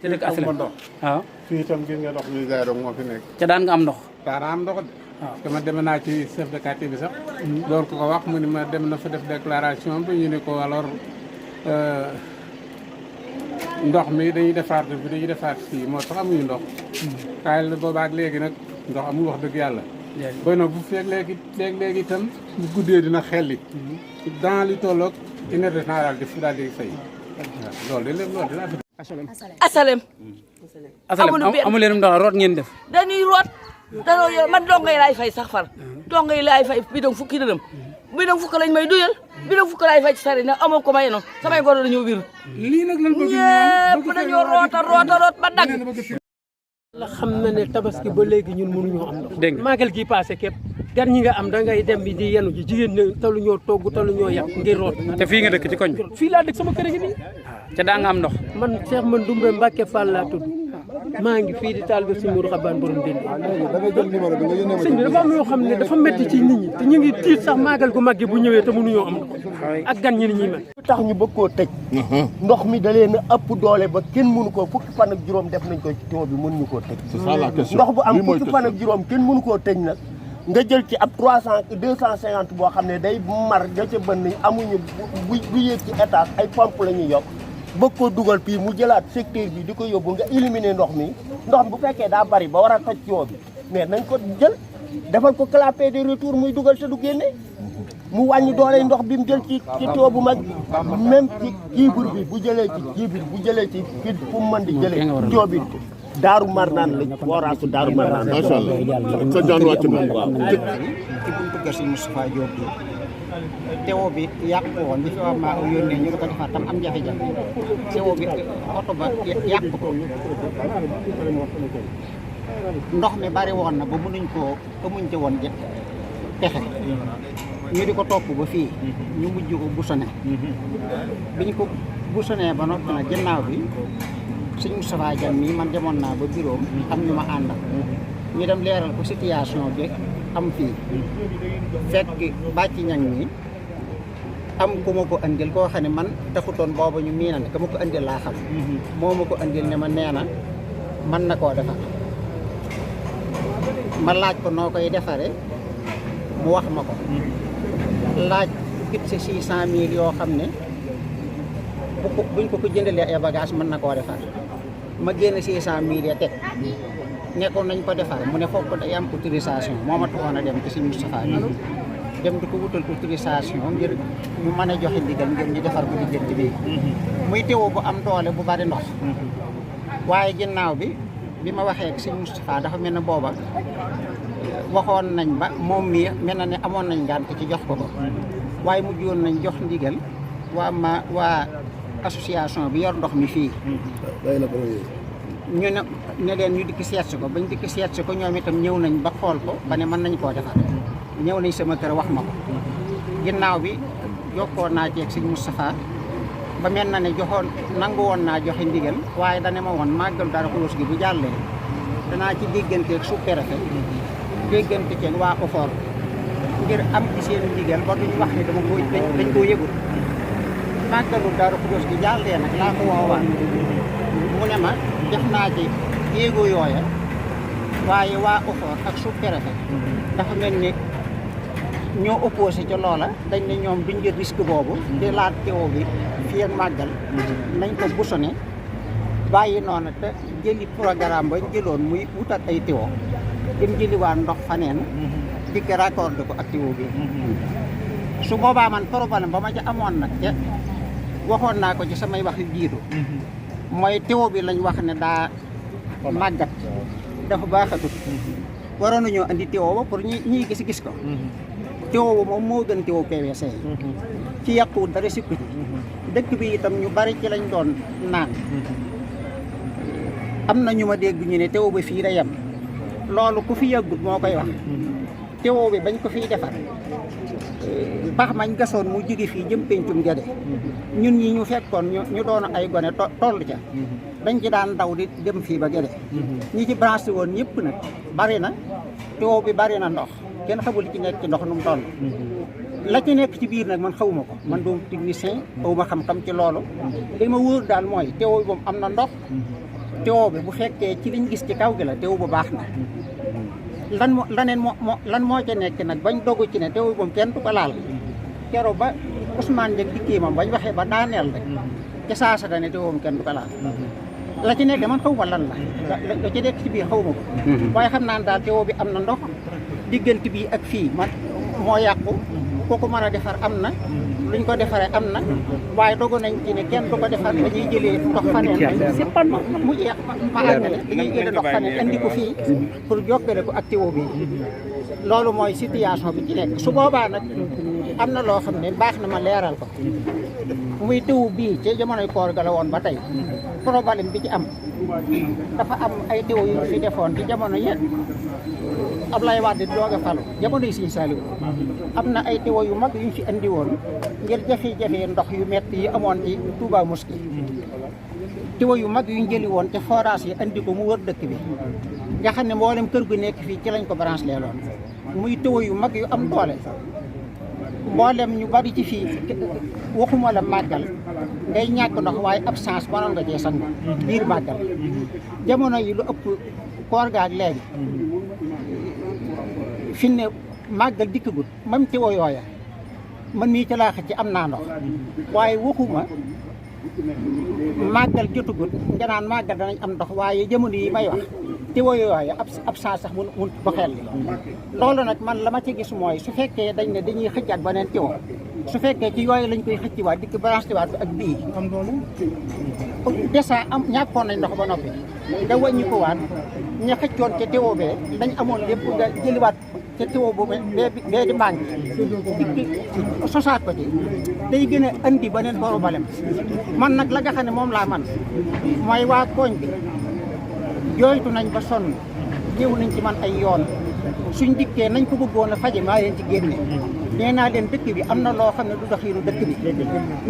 ci dëkk Asalem waaw. fii itam gis nga ndox mi gaay dong moo fi nekk. ca daan nga am ndox. daana am ndox de. waaw dama dem naa ci chef de quartier bi sax. door ko wax mu ni ma dem na fa def déclaration bi ñu ne ko alors ndox mi dañuy defaat fii moo tax amuñu ndox. kaay la boobaak léegi nag ndox amul wax dëgg yàlla. boy nag bu feeg léegi itam bu guddee dina xelli. dans li tolloog une heure de temps daal di fay. waaw loolu de loolu dinaa fi. Asalem. amu leen ndox root ngeen def. dañuy root danoo yor man dongo yi laay fay sax far dongo yi laay fay bidon fukki dërëm bidon fukk lañ may duyal bidon fukk laay fay ci sari na amoo ko may noonu samay goro dañoo wiru lii nag lan bëgg ñëpp dañoo root ba dagg. la xam na ne tabaski ba léegi ñun mënuñoo am ndox. dégg nga màggal gi passé képp gan ñi nga am da ngay dem bi di yenu ji jigéen ñi talu ñoo togg talu ñoo yàq ngir root. te fii nga dëkk ci koñ bi. fii laa dëkk sama kër gi nii. ca daa nga am ndox. man Cheikh Man Dumbe Mbacke Fall laa tudd maa ngi fii di taal ba si Mourou Xabane borom Dende. sëñ bi dafa am yoo xam ne dafa métti ci nit ñi te ñu ngi tiit sax màggal gu mag gi bu ñëwee te mënuñoo am ndox ak gan ñi ni ñuy mel. tax ñu bëgg koo tëj ndox mi da leen a ëpp doole ba kenn mënu ko fukki fan ak juróom def nañ ko ci tuyau bi mënuñu koo tëj. c'est ça la question ndox bu am fukki fan ak juróom kenn mënu koo tëj nag nga jël ci ab 250 boo xam ne day mar da ca bënn amuñu bu yéeg ci étage ay pompe la ñuy yokk bëgg koo dugal fii mu jëlaat secteur bi di ko yóbbu nga éliminer ndox mi ndox bu fekkee daa bari ba war a toj tuyau bi mais nañ ko jël defal ko clapet de retour muy dugal te du génne mu wàññi doole ndox bi mu jël ci tuyau bu mag même ci jiibur bi bu jëlee ci jiibur bu jëlee ci fii fu mu mën di jëlee tuyau bi Daaru Marnaan la forage Daaru Marnaan. macha allah sa jaan wàcc na waaw. ci buntu kër si Moustapha Diop bi teewoo bi yàq ko woon bi fi waa maa yónnee ñu ko defar tam am jafe-jafe teewoo bi oto ba yàq ko ndox mi bari woon na ba mënuñ koo amuñ ci woon pexe ñu di ko topp ba fii ñu mujj ko busone biñ ko busonee ba noppi nag ginnaaw bi sëñ Moustapha Diagne mii man demoon naa ba bureau am ñu ma àndal ñu dem leeral ko situation bi am fii fekk bàcc ñang mi am ku ma ko andil koo xam ne man taxutoon booba ñu miinane ka ma ko andil laa xam moo ma ko andil ne ma nee na mën na koo defar ma laaj ko noo koy defare mu wax ma ko laaj kit si 600 000 yoo xam ne buñ ko jëndalee ay bagage mën na koo defar ma génn 600 000 ya teg nekkoon nañ ko defar mu ne foofu day am autorisation moo ma taxoon a dem ci suñu Moustapha bi dem di ko wutal autorisation ngir ñu mën a joxe ndigal ngir ñu defar ko diggante bi muy teewoo bu am doole bu bari ndox waaye ginnaaw bi ma waxee ak suñu Moustapha dafa mel ne booba waxoon nañ ba moom mii mel na ne amoon nañ ngànt ci jox ko waaye mujjoon nañ jox ndigal waa association bi yor ndox mi fii ñu ne leen ñu dikk seet si ko bañ dikk seet si ko ñoom itam ñëw nañ ba xool ko ba ne mën nañ koo defar ñëw nañ sama kër wax ma ko ginnaaw bi jokkoo naa ci ak sëñ Moustapha ba mel na ne nangu woon naa joxe ndigal waaye dane ma woon màggal Daaru Xudoos gi bu jàllee danaa ci dégganteeg sous-préfet déggante ceeg waa OFOR ngir am ci seen ndigal ba duñ wax ne dañ koo yëgul màggalu Daaru Xudoos gi jàllee nag laa ko woowaat mu ne ma def naa ci yéego yooya waaye waa OFOR ak sous-préfet dafa mel ni ñoo opposé ca loola dañ ne ñoom duñ jël risque boobu di laat teewoo bi fii ak màggal nañ ko busone bàyyi noonu te jëli programme ba jëloon muy wutat ay teewoo dem jëliwaat ndox faneen dikk raccordé ko ak teewoo bi su boobaa man problème ba ma ca amoon nag te waxoon naa ko ci samay wax yu jiitu mooy teewoo bi lañ wax ne daa màggat dafa baaxatut waroon nañoo andi teewoo ba pour ñi gis ko teewoo ba moom moo gën teewoo PVC ci yàquwut dara sikku ci dëkk bi itam ñu bari ci lañ doon naan am na ñu ma dégg ñu ne teewoo ba fii da yem loolu ku fi yàggut moo koy wax teewoo bi bañ ko fiy defar baax mañ gasoon mu jóge fii jëm pencum Gede ñun ñi ñu fekkoon ñu doon ay gone toll ca dañ ci daan daw di dem fii ba Gede ñi ci branché woon ñëpp nag bari na teewoo bi bari na ndox kenn xamul ci nekk ci ndox nu mu toll la ci nekk ci biir nag man xawuma ko man doom technicien xawuma xam-xam ci loolu li ma wóor daal mooy teewoo bi moom am na ndox teew bi bu fekkee ci liñ gis ci kaw gi la teew bu baax na lan moo ca nekk nag bañ dogu ci ne teew bi moom kenn du ko laal keroog ba Ousmane Dieng dikkee moom bañ waxee ba daaneel rek ca saasa ne teew moom kenn du ko laal la ci nekk man xaw ma lan la ci nekk ci biir xaw ma ko waaye xam naa ne daal teew bi am na ndox diggante bi ak fii man moo yàqu kooku mën a defar am na luñ ko defaree am na waaye dogu nañ ci ne kenn du ko defar dañuy jëlee ndox faneen mu jeex ma àggale dañuy jëlee ndox faneen andi ko fii pour jokkale ko ak teew bi loolu mooy situation bi ci nekk su boobaa nag am na loo xam ne baax na ma leeral ko muy teew bii ci jamonoy koor ga la woon ba tey problème bi ci am dafa am ay teew yu fi defoon ci jamono yéen Ablaye Wade doog a falu jamono yi Sëñ Saliou am na ay teew yu mag yu ñu fi andi woon ngir jafe-jafe ndox yu metti yi amoon ci Touba Mosquée teew yu mag yu ñu jëli woon te forage yi andi ko mu wër dëkk bi nga xam ne mboolem kër gu nekk fii ci lañ ko branché leeloon muy teew yu mag yu am doole mboolem ñu bari ci fii waxuma la màggal ngay ñàkk ndox waaye absence mënoon nga cee sangu biir màggal jamono yi lu ëpp koor ga ak léegi fi ne màggal dikkagut même teew yooya man mii ci laa xëcc am naa ndox waaye waxuma màggal jotugut nga naan màggal danañ am ndox waaye jamono yi may wax teew yooya absence sax mun ba xel li loolu nag man la ma ci gis mooy su fekkee dañ ne dañuy xëccaat beneen teew su fekkee ci yooyu lañ koy xëcciwaat dikk branché waat ak bii dèjà am ñàkkoon nañ ndox ba noppi nga wàññi ko waat ña xëccoon ca teew bee dañ amoon lépp nga jëliwaat ca teew bu bee di manqué dikk sosaat ko ci day gën a andi beneen problème man nag la nga xam ne moom laa man mooy waa koñ bi jooytu nañ ba sonn ñëw nañ ci man ay yoon suñ dikkee nañ ko bëggoon a faje maa leen ci génne nee naa leen dëkk bi am na loo xam ne du doxiinu dëkk bi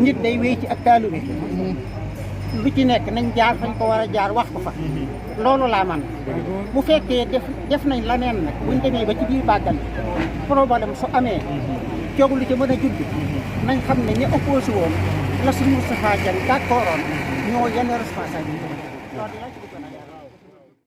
nit day wéy ci ak taalibe lu ci nekk nañ jaar fañ ko war a jaar wax ko fa loolu laa man bu fekkee def nañ la neen nag buñ demee ba ci biir bàggal problème su amee coog lu ci mën a judd nañ xam ne ñi opposé woon la suñu Moustapha Diagne d'accordoon ñoo yenn responsabilité loolu